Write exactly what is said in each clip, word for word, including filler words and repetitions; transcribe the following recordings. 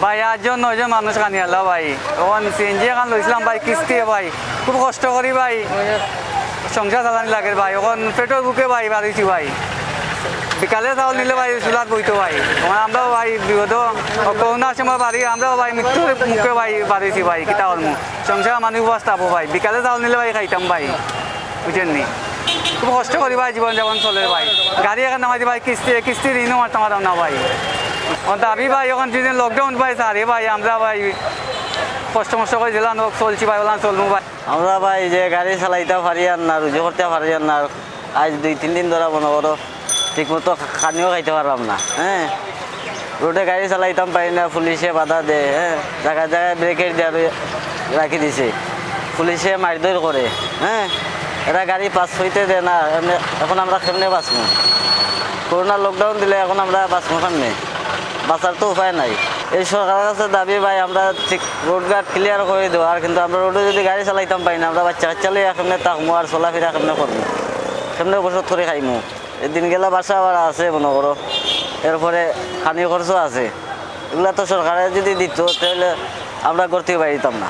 ভাই, আটজন নয়জন মানুষ কানিয়ালা ভাই। অখন সিএনজি এখান লইছিলাম ভাই, কিস্তি ভাই, খুব কষ্ট করি ভাই, সংসার চালানি লাগে ভাই। অখন পেটর ভুকে ভাই বারইছি ভাই, বিকালে চাউল নিলে ভাই চুলাত বইতো ভাই। অখন আমরাও ভাই বিপদ, করোনার সময় বাড়ি, আমরাও ভাই মৃত্যুর মুখে ভাই বারইছি ভাই, কিতা করমু? সংসার মানুষ উপাস থাকবো ভাই, বিকালে চাউল নিলে ভাই খাইতাম ভাই, বুঝছেন নি? খুব কষ্ট করি ভাই, জীবন যাপন চলে ভাই। গাড়ি এখান নামাই দি ভাই, কিস্তি কিস্তি ঋণও মারতাম পারতাম না ভাই। অখন দাবি ভাই, অখন যদি লকডাউন ভাই ছাড়ে ভাই, আমরা ভাই কষ্ট মষ্ট করি যেলান হোক চলছি ভাই, ওলান চলমু ভাই। আমরা ভাই যে গাড়ি চালাইতা পারি আর না, রুজি করতা পারি আর না, আইজ দুই তিন দিন ধরা মনো করো ঠিকমতো খানিও খাইতা পারলাম না, হ্যাঁ। রোডে গাড়ি চালাইতাম পারি না, পুলিশে বাধা দেয়, হ্যাঁ, জাগায় জাগায় ব্যারিকেড দিয়া রই-, রাখি দিছে, পুলিশে মারধর করে, হ্যাঁ। এরা গাড়ি পাস অইতে দেয় না, এমনে অখন আমরা কেমনে বাঁচমু? করোনা লকডাউন দিলে অখন আমরা বাঁচমু কেমনে? বাঁচার তো উপায় নাই। এই সরকারের কাছে দাবি ভাই, আমরা ঠিক রোডঘাট ক্লিয়ার করি দেওয়ার, কিন্তু আমরা রোডে যদি গাড়ি চালাইতাম পারি না, আমরা বাচ্চা কাচ্চা লইয়া কেমনে থাকমু আর চলাফিরা কেমনে করমু, কেমনে বসত করি খাইমু? এই দিন গেলা বাসা ভাড়া আছে মনো করো, এরপরে খানি খরচ আছে, এগুলা তো সরকারে যদি দিত তাহলে আমরা ঘর থাকি বাইরিতাম না,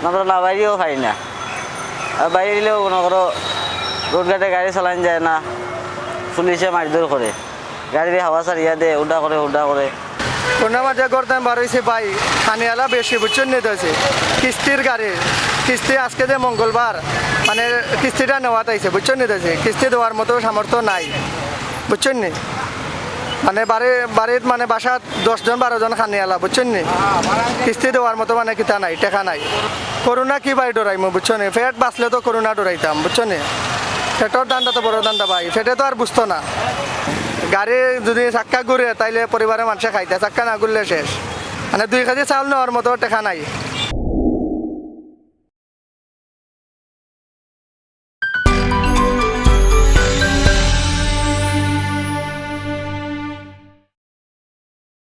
আমরা না বাইরিও পারি না। আর বাইরিলেও মনো করো রোডঘাটে গাড়ি চালান যায় না, পুলিশে মারধর করে, গাড়ির হাওয়া ছাড়িয়া দেয়, উডা করে, উডা করে। করোনার মাঝে ঘর থাকি বার অইছি ভাই, খানিয়ালা বেশি, বুঝছইন নি? তো কিস্তির গাড়ি, কিস্তি আজকে যে মঙ্গলবার, মানে কিস্তিটা নেওয়াত আইছে, বুঝছইন নি? তো কিস্তি দেওয়ার মতো সামর্থ্য নাই, বুঝছইন নি? মানে বাড়ি, বাড়িত মানে বাসাত দশ জন বারো জন খানিয়ালা, বুঝছইন নি? কিস্তি দেওয়ার মতো মানে কিতা নাই, টেকা নাই। করোনা কি ভাই ডরাইমু, বুঝছো নি? পেট বাঁচলে তো করোনা ডরাইতাম, বুঝছো নি? পেটর ধান্দা তো বড় ধান্দা ভাই, পেটে তো আর বুঝতো না। গাড়ি যদি চাক্কা ঘুরে তাইলে পরিবারের মানষে খাইতা, চাক্কা না ঘুরলে শেষ। মানে দুই কেজি চাউল নেওয়ার মতো টেকা নাই।